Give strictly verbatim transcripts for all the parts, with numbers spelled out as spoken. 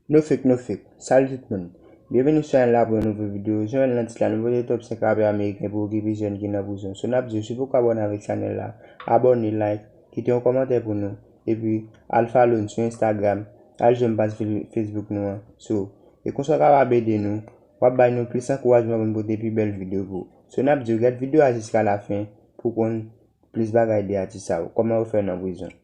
No fake, no fake. Salut tout moun. Byenveni sou chanèl la pou yon nouvo videyo. Jan w wè l nan tit la, nou pote top senk rapè ameriken pou okipe jèn ki nan prizon. So n ap di w, si w poko abòne avèk chanèl la, abòne, like, kite yon kòmantè pou nou. Epi, al follow n sou Instagram, al jwenn paj fe- Facebook nou an. So, e konsa w kapab ede nou, w ap bay nou plis ankourajman pou n pote pi bèl videyo pou ou. So n ap di w, gad videyo a jiska lafen pou w konn plis bagay de atis sa yo, kòman yo fè nan prizon.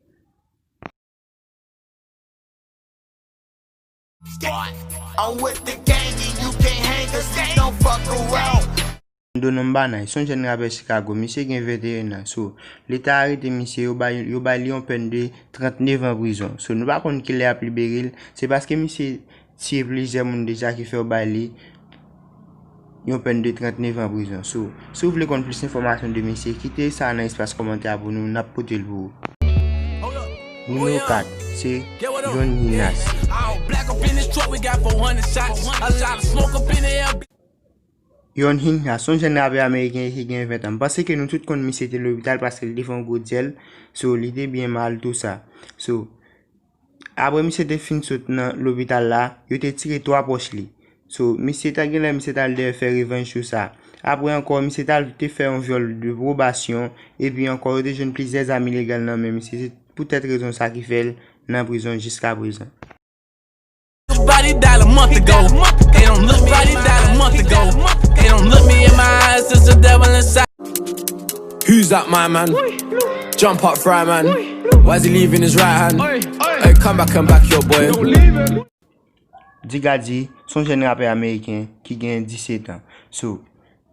I'm with the gang and you can't hang 'cause we don't fuck around. Donom Banay, se yon jèn rapè Chicago, misye gen venteyen an. So, leta arete misye, yo bay, yo bay li yon pèn de tranntenev an prizon. So, nou pa konn kilè y ap libere l. Se paske misye tiye plizyè moun deja ki fè yo bay li yon pèn de tranntenev an prizon. So, si w vle konn plis enfòmasyon de misye, kite sa nan espas kòmantè a pou nou, n ap pote l pou ou. Nimewo kat, se Young Hinas. Young Hinas, se yon jèn rapè ameriken ki gen ven tan. M panse ke nou tout konn misye te lopital paske li te fè yon gwo dyèl. So, li te byen mal, tou sa. So, apre misye te fin sot nan lopital la, yo te tire twa pòch li. So, misye ta genlè, misye t al dèyè fè revanj sou sa. Apre ankò, misye t al te fè yon vyòl de pwobasyon, epi ankò, yo te jwenn plizyè zam ilegal nan men misye. Se poutèt rezon sa ki fè l nan prizon jiska prezan. Body died a month ago. They don't look body died a month ago. They don't look me in my eyes, it's the devil inside. Who's that, my man? Jump up, fry man. Why's he leaving his right hand? Hey, come back and back your boy. Digga D, se yon jèn rapè ameriken ki gen disèt an. So,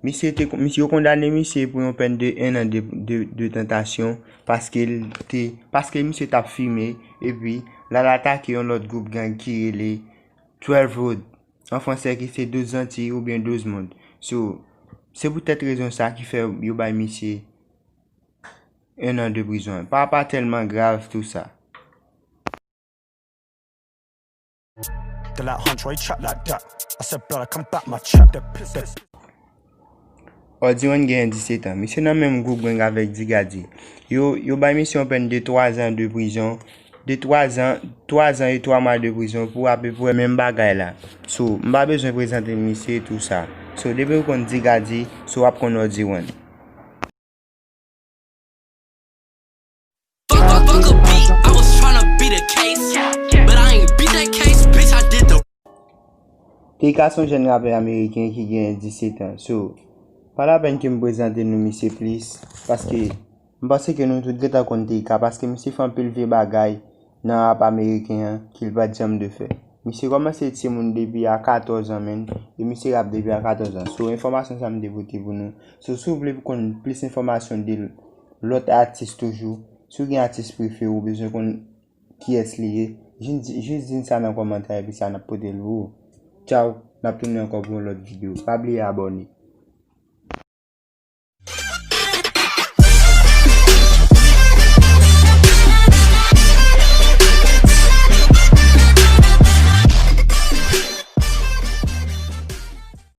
misye te, misye yo kondane misye pou yon pèn de en an de, de, de detantasyon paske l te, paske misye t ap fimen epi l al atake yon lòt gwoup gang ki rele Twelve Road, an fransè ki se Douz Zantiy oubyen Douz Mond. So, se poutèt rezon sa ki fè yo bay misye en an de prizon. Pa, pa tèlman grav tou sa. They like Hunch, why you chat like that? I said, blood, I come back, my chap. They piss, they Audie One gen disèt an. Misye nan menm gwoup gang avèk Digga D. Yo, yo bay misye yon pèn de twa zan de prizon, de twa zan, twa zan e twa mwa de prizon pou apeprè menm bagay la. So, m pa bezwen prezante misye tou sa. So, depi w konn Digga D, so w ap konn Audie One. Fuck, fuck, fuck a beat, I was tryna beat a case, but I ain't beat that case, bitch, I did the T K se yon jèn rapè ameriken ki gen disèt an. So, pa lapèn ke m prezante nou misye plis, paske m panse ke nou tout gentan konn T K, paske misye fè anpil vye bagay nan rap ameriken an ke l pa t janm de fè. Misye kòmanse timoun depi a katòz an, menn, e misye rap depi a katòz an. So, enfòmasyon sa m te pote pou nou. So, si w vle konn plis enfòmasyon de lòt atis toujou, si w gen atis prefere w, bezwen konn kiyès li ye, jis, jis di n sa nan kòmantè epi sa n ap pote l pou ou. Tchaw, n ap tounen ankò pou yon lòt videyo. Pa bliye abòne.